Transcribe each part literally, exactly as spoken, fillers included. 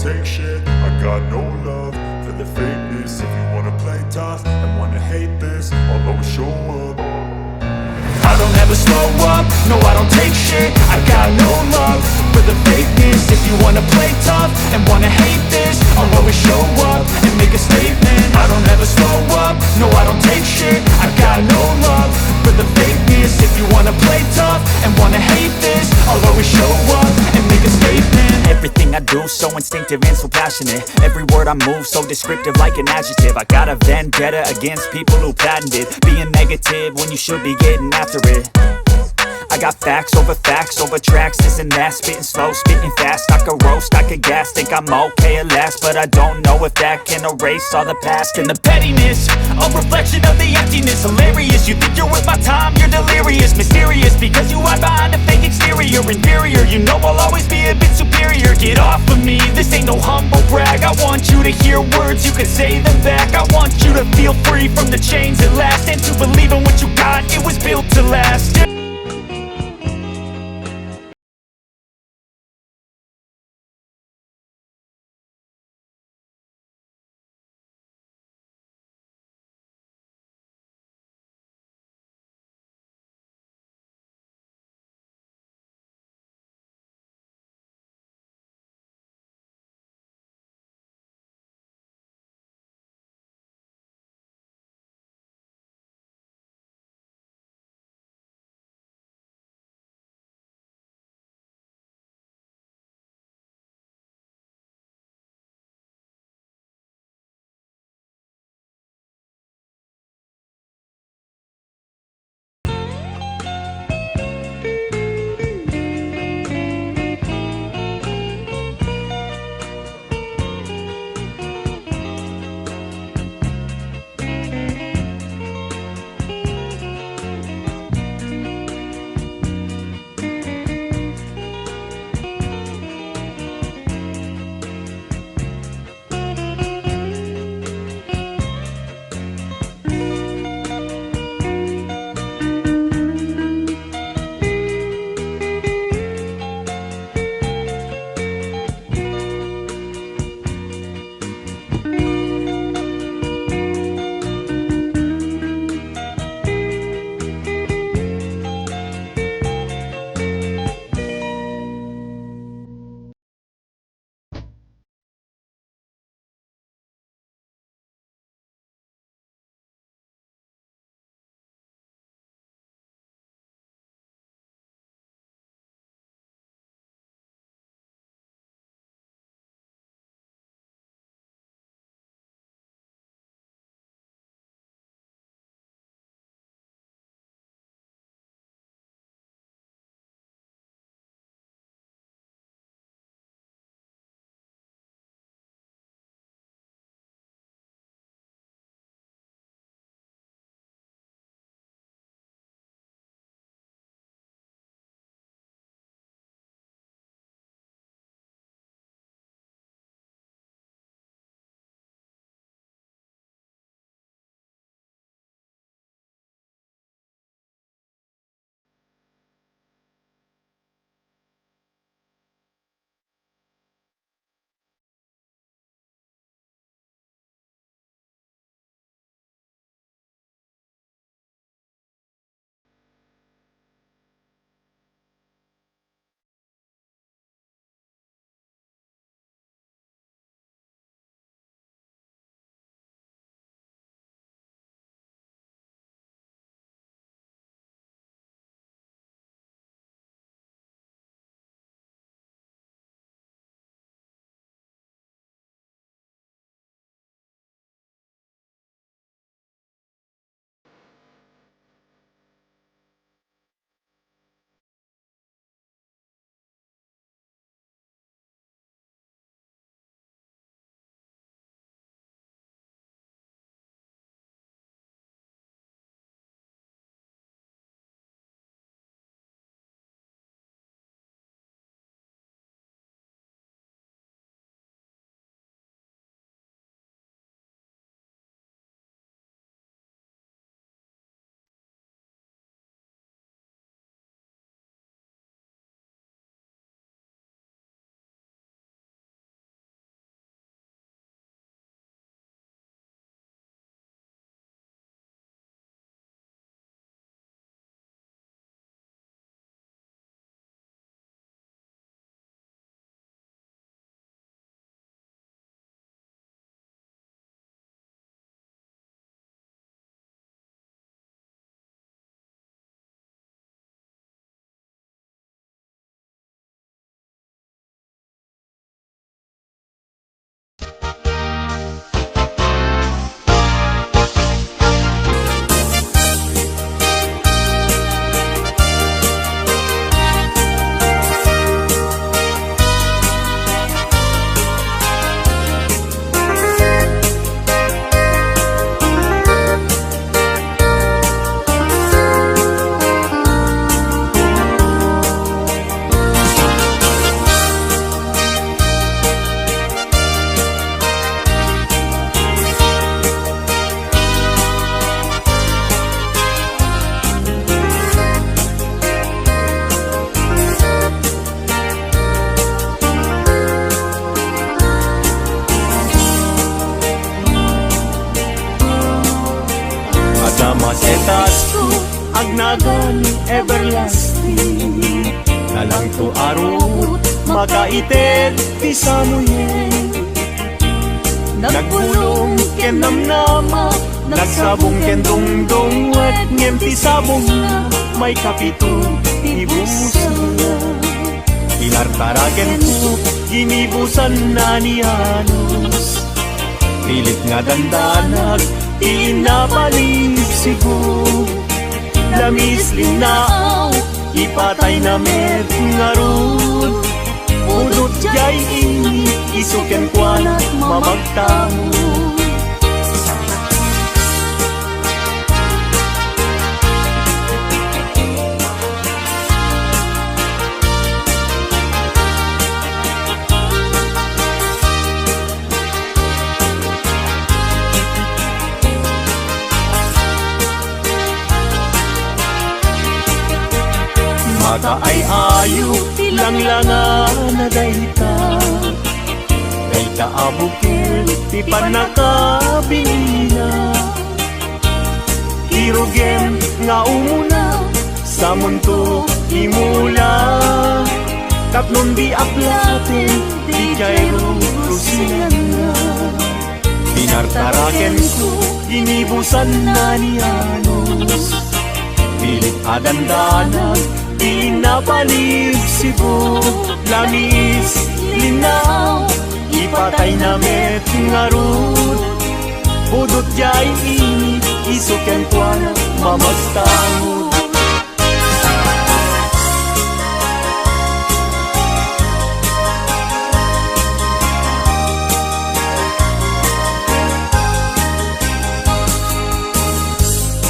Take shit, I got no love for the fakeness. If you wanna play tough and wanna hate this, I'll always show up. I don't ever slow up, no, I don't take shit. I got no love for the fakeness. If you wanna play tough and wanna hate this, I'll always show up and make a statement. I don't ever slow up, no, I don't take shit. I got no love for the fakeness. If you wanna play tough and wanna hate this, I'll always show up and make a statement. Everything I do so instinctive and so passionate. Every word I move so descriptive like an adjective. I got a vendetta against people who patented being negative when you should be getting after it. I got facts over facts over tracks, this and that. Spitting slow, spitting fast. I could roast, I could gas. Think I'm okay at last, but I don't know if that can erase all the past and the pettiness. A reflection of the emptiness. Hilarious, you think you're worth my time, you're delirious. Mysterious, because you hide behind a fake exterior. Inferior, you know I'll always be a bit superior. Get off of me, this ain't no humble brag. I want you to hear words, you can say them back. I want you to feel free from the chains that last, and to believe in what you got, it was built to last. Setas ko, agnagan everlasting. Nalangto a rubot, makaited ti samuyen. Nagbulong ken namnama, nagsabong ken dungdungwet, ngem ti sabongna, maikapito ti busangna. Pinartarakenko, ginibusanna ni Janus. Pilit nga dandanag ti innapalibsigo. Lamis, linnaaw, ipatayna met ngarud. Pudot jay ini, isu kenkuana mamagtamo. Makaay-ayo ti langlangana dayta. Dayta a bukel ti pannakabinina. Ti rugem nga umuna, samonto imula. Tapno di aplaten, dijay rurusianna. Pinartarakenko, ginibusanna ni Janus. Pilit a dandanag ti innapalibsigo. Lamis, linnaaw, ipatayna met ngarud. Pudot jay ini, isu kenkuana mamagtamo.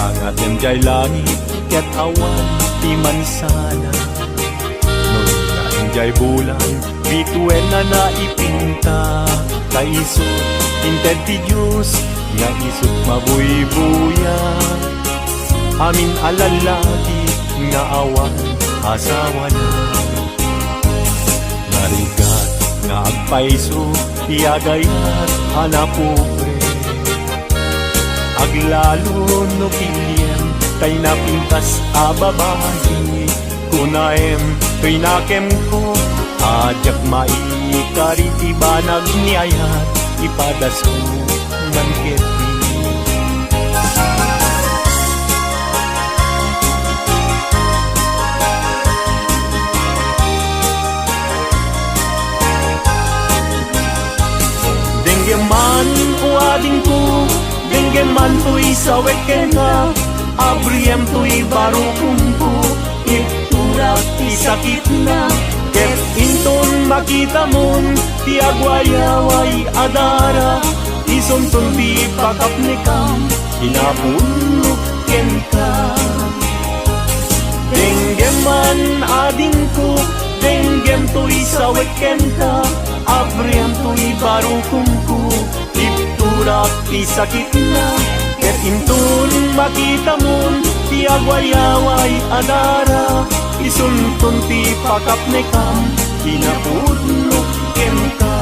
Angatem jay langit ket awan ti mansana. No ingaem jay bulan, bituenna naipinta. Ta isu inted ti Dios nga isut mabuybuya. Amin a lallaki nga awan asawana. Narigat nga agpayso ti agayat a napobre. Aglalo no piliem tay napintas a babai. Kunaem toy nakemko a diak maikari ti banag ni ayat, ipadasko man ketdi. Denggem man, o adingko, denggem man toy sawek kenka, abriem toy barukomko, itturak ti sakitna, ket inton makitamon ti agwayaway a dara, isunton ti pakapnekam, kinapudnok kenka. Denggem man, adingko, denggem toy sawek kenka, abriem toy barukomko, itturak ti sakitna, ket inton makitamon ti agwayaway a dara, isunton ti pakapnekam, kinapudnok kenka.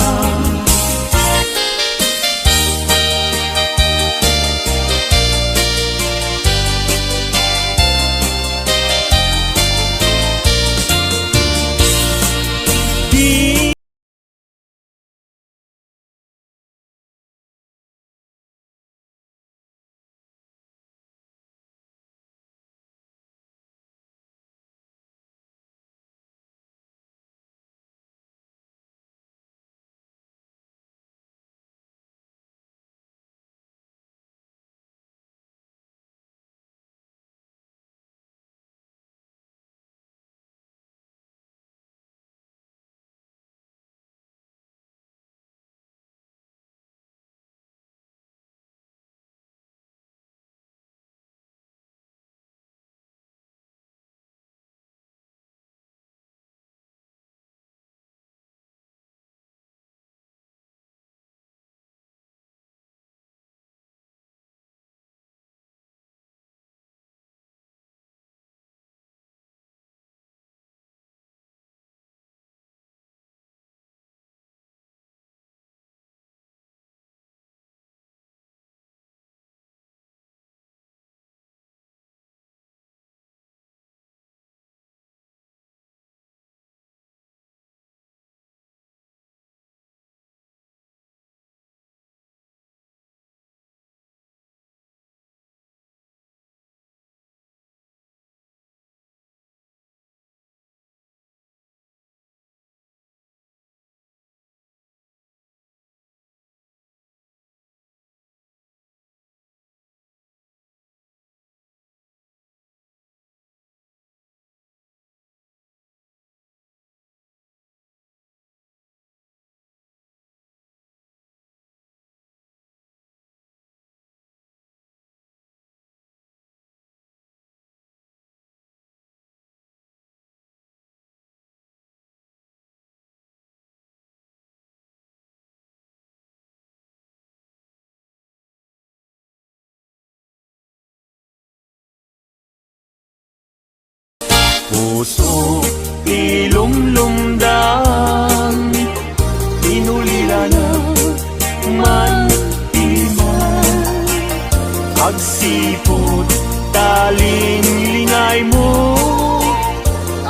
Agsipud ta linglingaymo,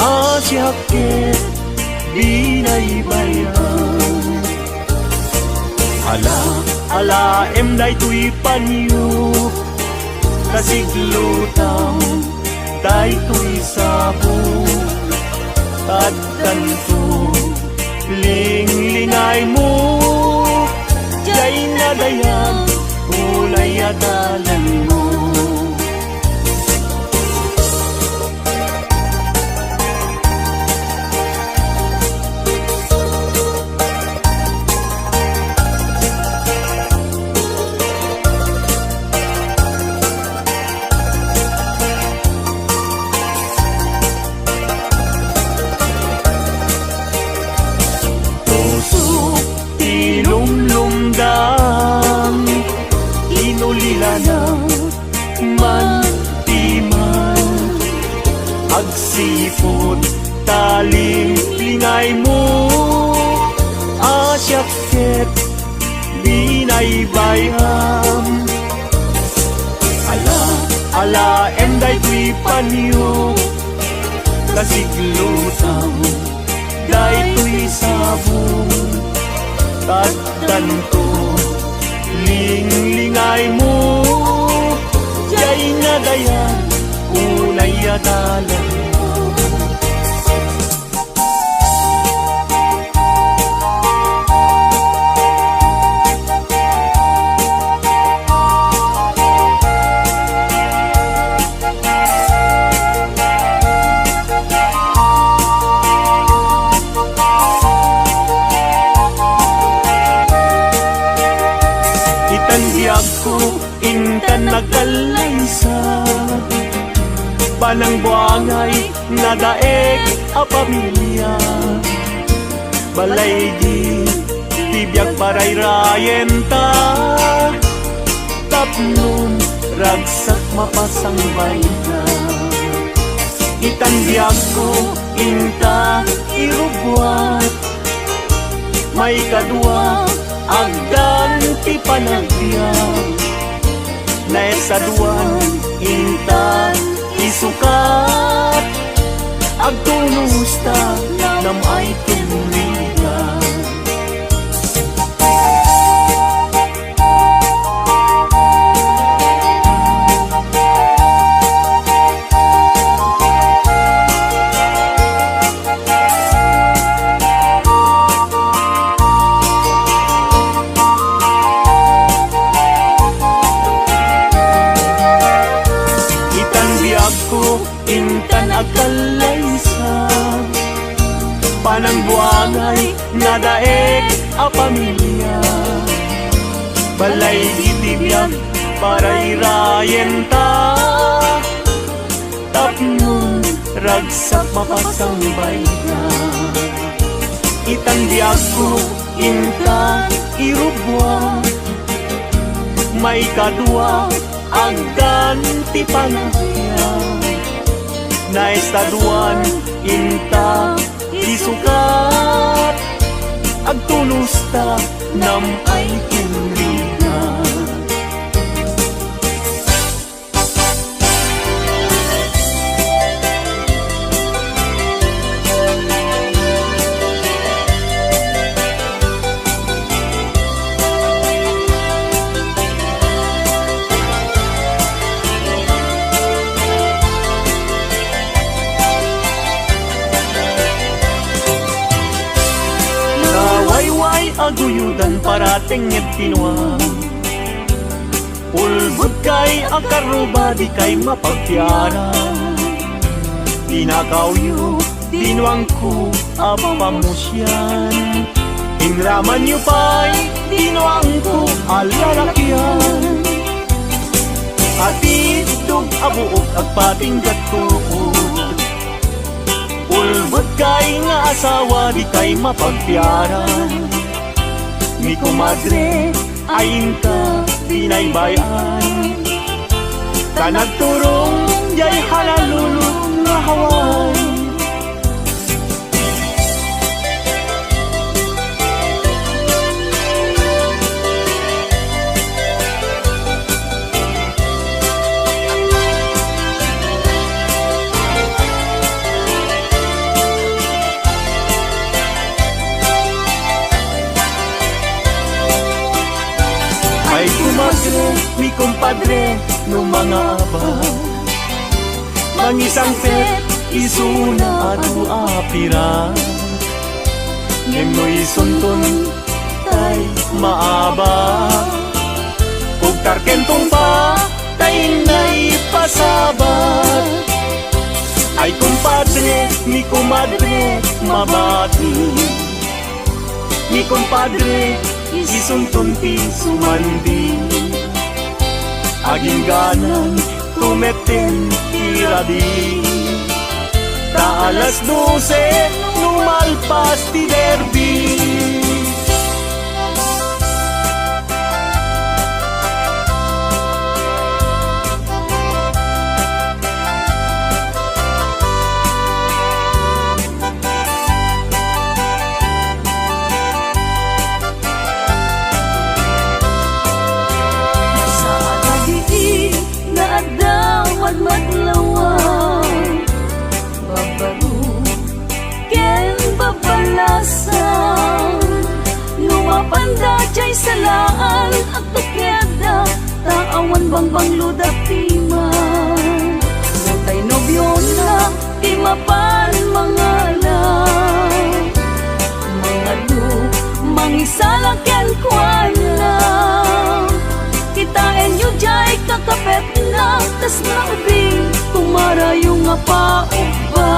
a siak ket binaybayan. Ala, alaem daytoy panyo, kasiglutam daytoy sabo. Addanto, linglingaymo, diay nadayag, ulay a dalanmo. Pusok ti lumlumdam, inulilana man ti man. Agsipud ta linglingaymo, a siak ket binaybayam. Ala, alaem daytoy panyo, kasiglutam daytoy sabo. Addanto, linglingaymo, diay nadayag, ulay a dalanmo. Itan biagko, intan nagkallaysa, panangbuangay, nadaek a pamilia. Balay di ti biag parayrayenta, tapno ragsak mapasangbayta. Itan biagko, inta irubbuak. Maikadua, agdan ti panagbiag. Naesaduan, intan isukat. Agtunosta, nam-ay ken rigat. Itan biagko, intan agkallaysa, panangbuangay, nadaek a pamilia. Balay iti biag parayrayenta, tapno ragsak mapasangbayta. Itan biagko, intan irubbuak. Maikadua, agdan ti panagbiag. Naesaduan, inta isukat. Agtunosta, nam-ay ken rigat. Nawayway a guyodan, paratengnged ti nuam. Ulbodkay a karruba, dikay mapagpiara. Tinakawyo ti nuangko a pamusian. Inramanyo pay ti nuangko a lalakian. Atiddog a buok, agpatingga tuod. Ulbodkay nga asawa, dikay mapagpiara. Ni komadre, ay inka binaybay-an. Ta nagturong diay halalulod nga hawan. Padre no mangabak, mangisangpet isuna adu a pirak. Ngem no isunton tay maabak, ugtar ken tungpa tay naipasabat. Ay kumpadre, ni kumadre, mabati. Ni kumpadre, isunton ti sumandi. Agingganan, tumetten ti rabii. Ta alas dose, no malpas ti derby. Saan a diin nga adda madmadlawan, babaro ken babalasan. No mapanda jay salaan, agtukiadda, ta awan bangbanglo dati man. Tay nobiona, ti mapan mangala, mangadu, mangisala kenkuana. Kitaenyo jay kakapetna, tas naubing, kumarayo nga paubba.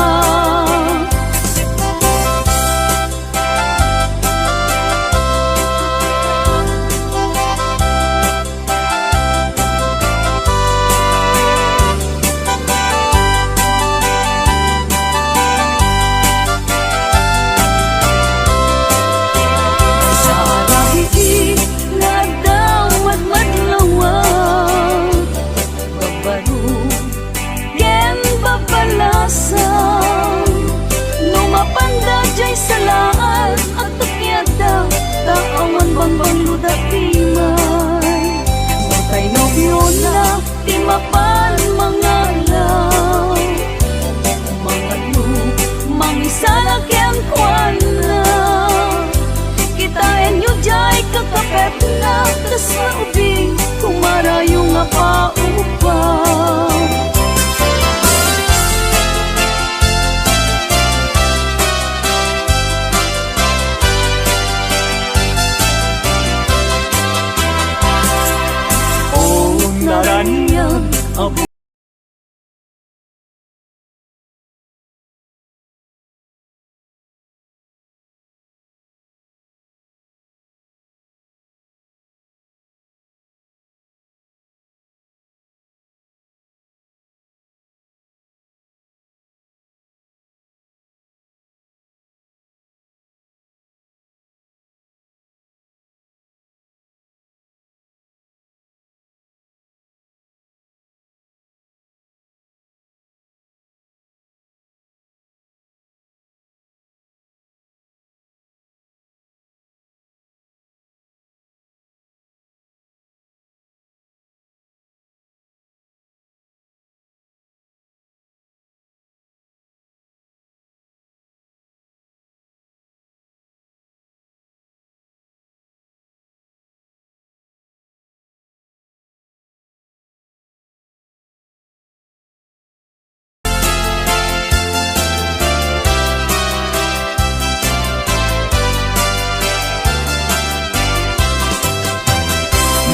Saragi nga adda madmadlawan, babaro ken babalasan. No mapanda jay salaan, agtukiadda, ta awan bangbanglo dati man. Tay nobiona, ti mapan mangala, mangadu, mangisala kenkuana. Kitaenyo jay kakapetna, tas naubing, kumarayo nga paubba. O naraniag a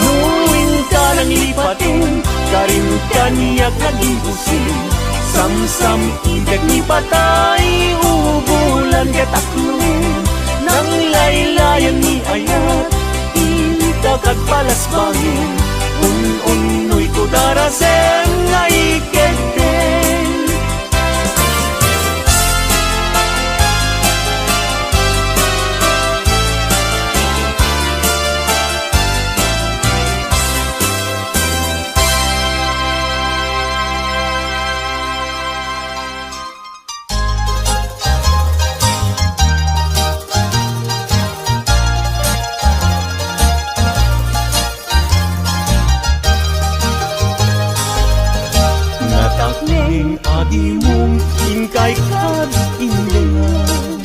No inka nanglipaten, karin kaniak naging usin. Samsam intek ni patay, ubulan ket aklon. Nanglaylayan ni ayat, inka kagpalasbangen. Un-unnoy ko darasem nga ikedden. Natakneng a dimong inkay kad indengan.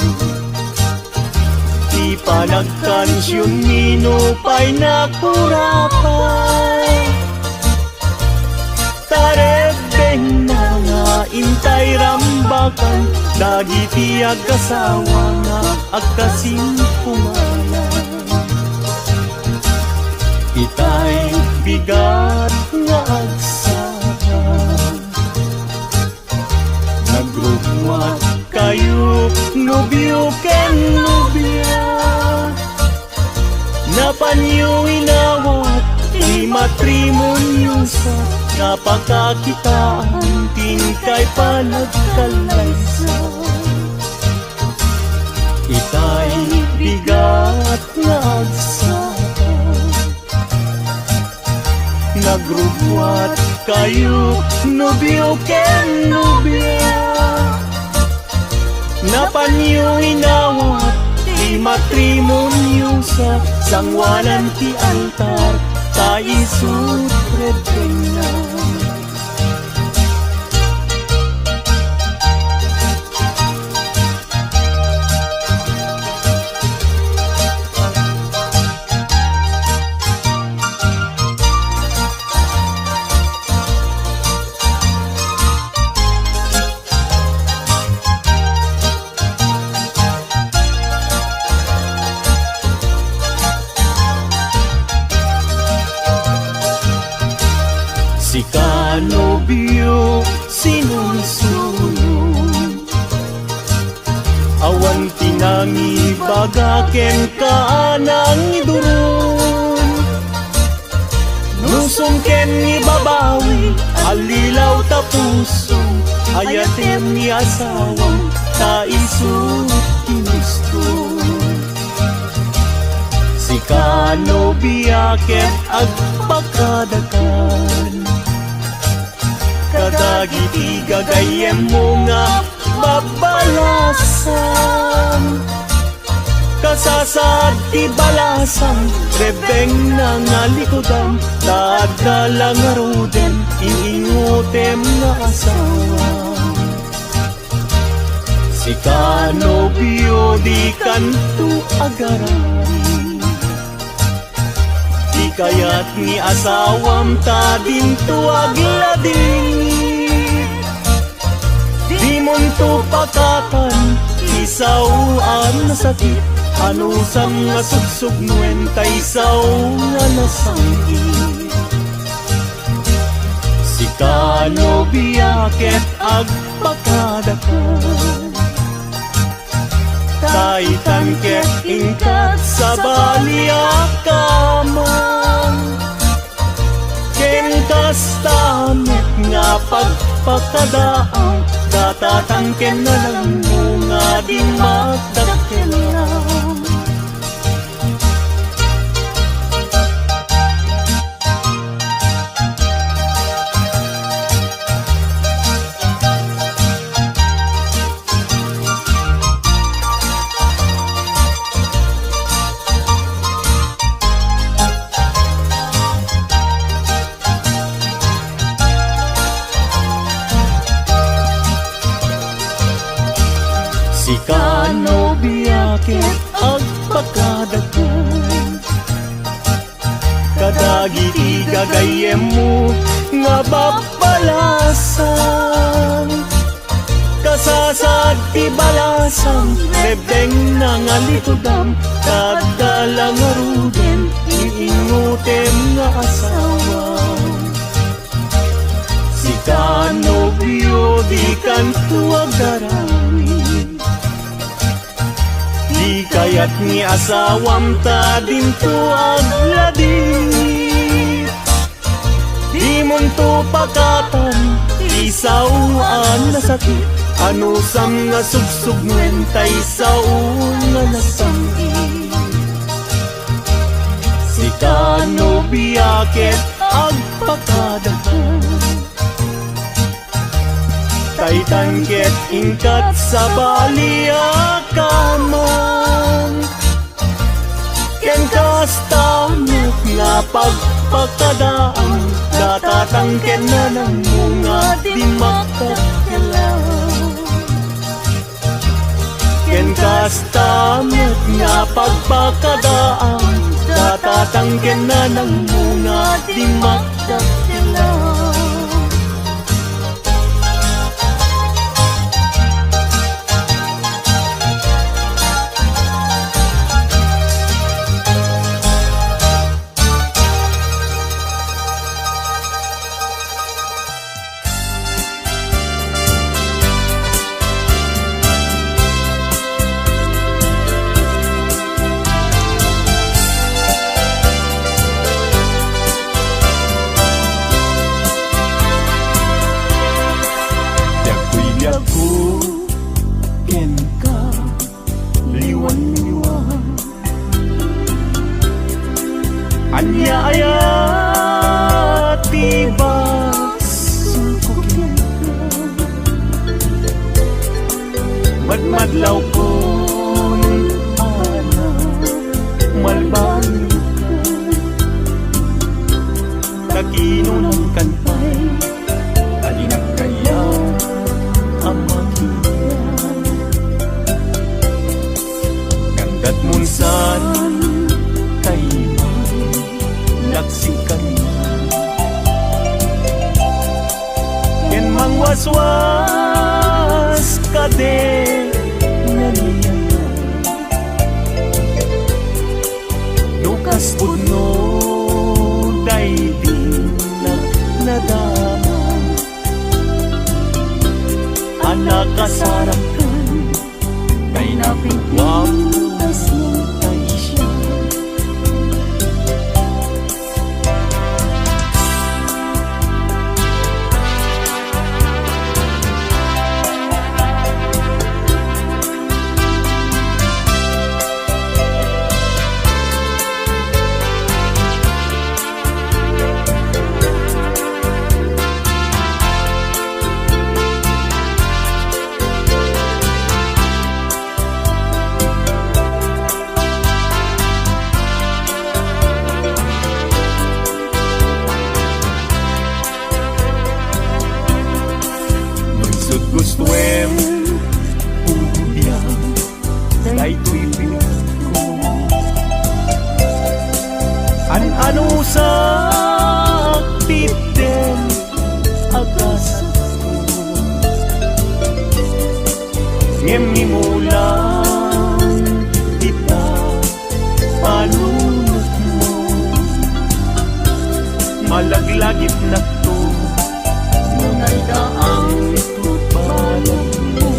Ti panagkansionmi nupay nakurapay. Dagiti agkasawa nga agkasimpungalan. Itay bigat nga agsapa. Nagrugruat kayo, nobio ken nobia. Napanyo inawat ti matrimonio sa napakakitaan ti inkay panagkallaysa. Itay bigat nga agsapa. Nagrugruat kayo, nobio ken nobia. Napanyo inawat ti matrimonio sa sangoanan ti altar, ta isu ti rebengna. Sika, nobio, sinunsulo. Awan ti nangibaga kenka a nangiduron. Nusom ken ni babawi, allilaw ta pusom, ayatem ni asawam, ta isu ti gusto. Sika, nobia, ket agpakadakan kadagiti gagayyemmo nga babbalasan. Kasasaad ti balasang rebengna nga likudam, ta adda la ngaruden iingutem nga asawa. Sika, nobio, dikanto agarari. Di kayat ni asawam ta dinto agladingit. Dimonto pakatan ti sao a nasakit, anusam nga sugsugnoen ta isao nga nasangit. Sika, nobia, ket agpakadakan. Taitan ket inkat sabali a kamang. Ken kasta met nga pagpakadaang, datatang ken nanangmo nga dimmakdakkelam. Sika, nobia, ket agpakadakan kadagiti gagayyemmo nga babbalasan. Kasasaad ti balasang rebengna nga likudam, ta adda la ngaruden iingutem nga asawa. Sika, nobio, dikanto agarawi. Di kayat ni asawam ta dinto agladingit. Dimonto pakatan ti sao a nasakit, anusam nga sugsugnoen ta isao nga nasangit. Sika, nobia, ket agpakadakan. Taitan ket inkat sabali a kamang. Ken kasta met nga pagpakadaang, datatang ken nanangmo nga dimmakdakkelam. Ken kasta met nga pagpakadaang, datatang ken nanangmo nga dimmakdakkelam. Waswas kadi nga niana. No kas pudno daydi na-, nadama a nakasarakkan, tay napintas mo tay siya. No isut' gustoem, ubiam daytoy pinagko. An-anusak ti itdem a gasatko. Ngem imulang dita panunotmo. Malaglagipnakto no naidaang ti balagmo.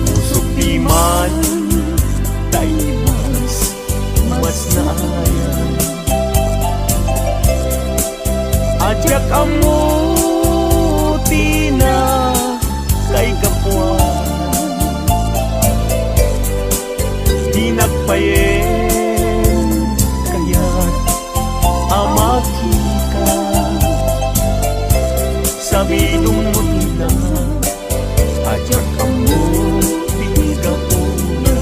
Pusok diman, tay mas mas naayan. A diak ammo ti nakaigapuan. Dinak payen kayat a makita. Sabidongmo ti dama a diak ammo ti gapuna.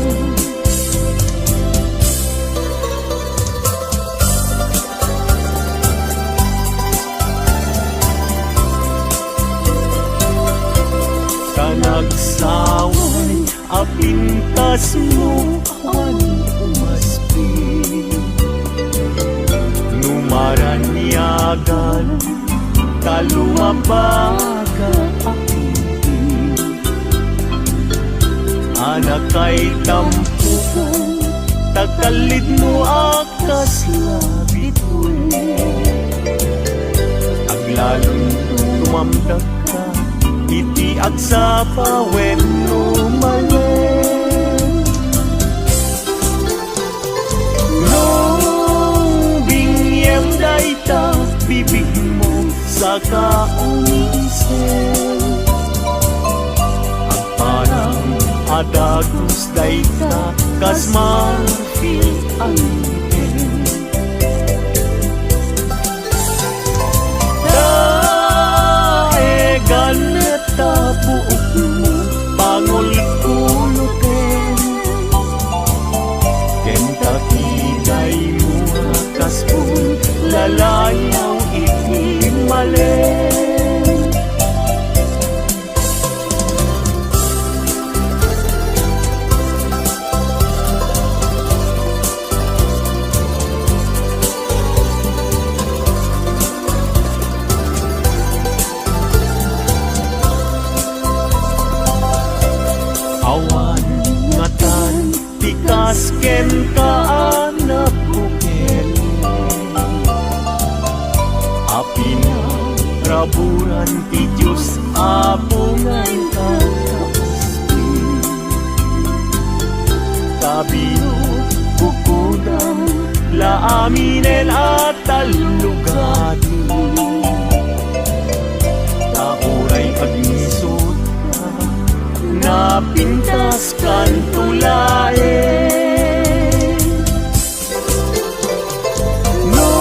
Ta nagsaway a pintasmo awan umaspi. No maraniagan ta lumabaga a pinti, a nakaitampokan ta kallidmo a kasla bituin. Aglalon no mamdakka iti agsapa wenno malen. No binngem dayta bibigmo saka umisem, agparang a dagus dayta kas marfil a ngipin. Daegan ta buokmo, pangulkuloten. Ken ta kidaymo a kasbul, lalayaw iti malen. Awan ngatan ti kas kenka a nabukel a pinaraburan ti Dios Apo nga inka kauspi. Kabino bukodam la aminen a tallogadi. Ta uray agnisut napintas kanto laeng. No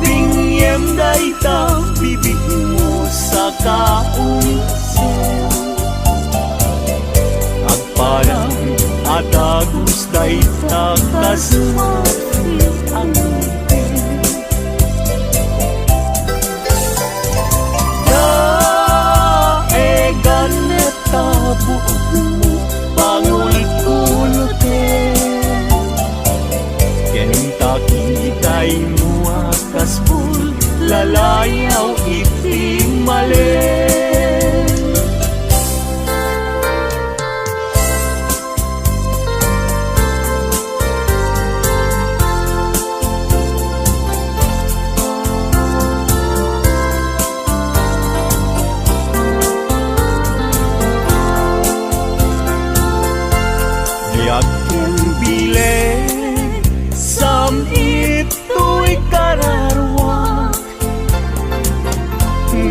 binngem dayta bibigmo saka umisem, agparang a dagus dayta kas marfil a ngipin. Daegan ta buokmo, pangulkuloten. Ken ta kidaymo a kasbul, la Layaw iti malem. Diak ken bileg, sam-it toy kararuak.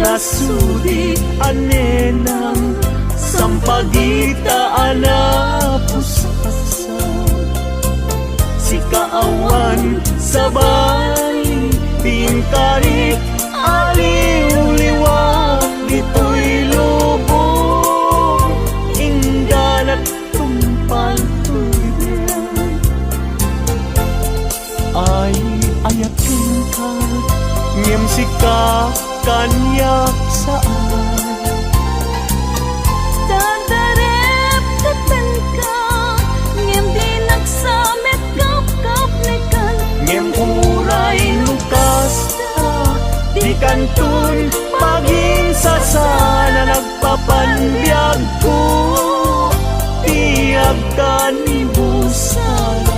Nasudi a nenang, sampagita a napusaksa. Sika awan sabali, ti inkarik a liwliwa ditoy lubong, ingganat tungpal toy biag. Ay, ayatenka, ngem sika kaniak saan. Dadarep kenka, ngem dinak sa met kapkapnekan. Ngem uray no kasta, dikanton paginsasaan a nagpapanbiagko ti agkanibusayan.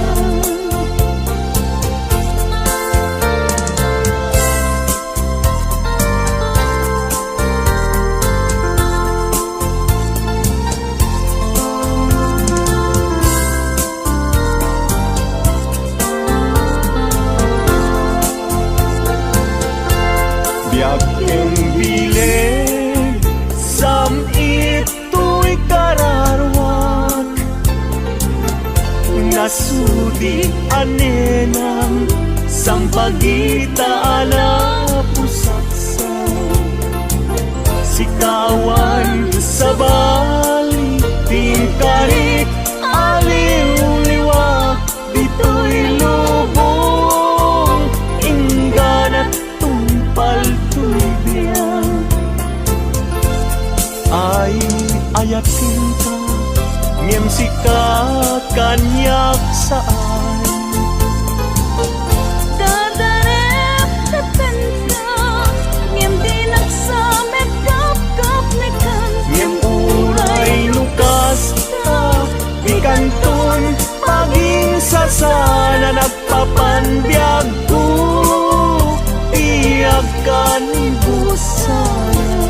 Biag ken bileg, sam-it toy kararuak. Nasudi a nenang, sampagita a napusaksa. Sika awan sabali, ti inkarik a liwliwa ditoy lubong, ingganat tungpal toy biag. Ay, ayatenka, ngem sika kaniak saan. Dadarep kenka, ngem dinak sa met kapkapnekan. Ngem uray no kasta, dikanton paginsasaan a nagpapanbiagko ti agkanibusayan.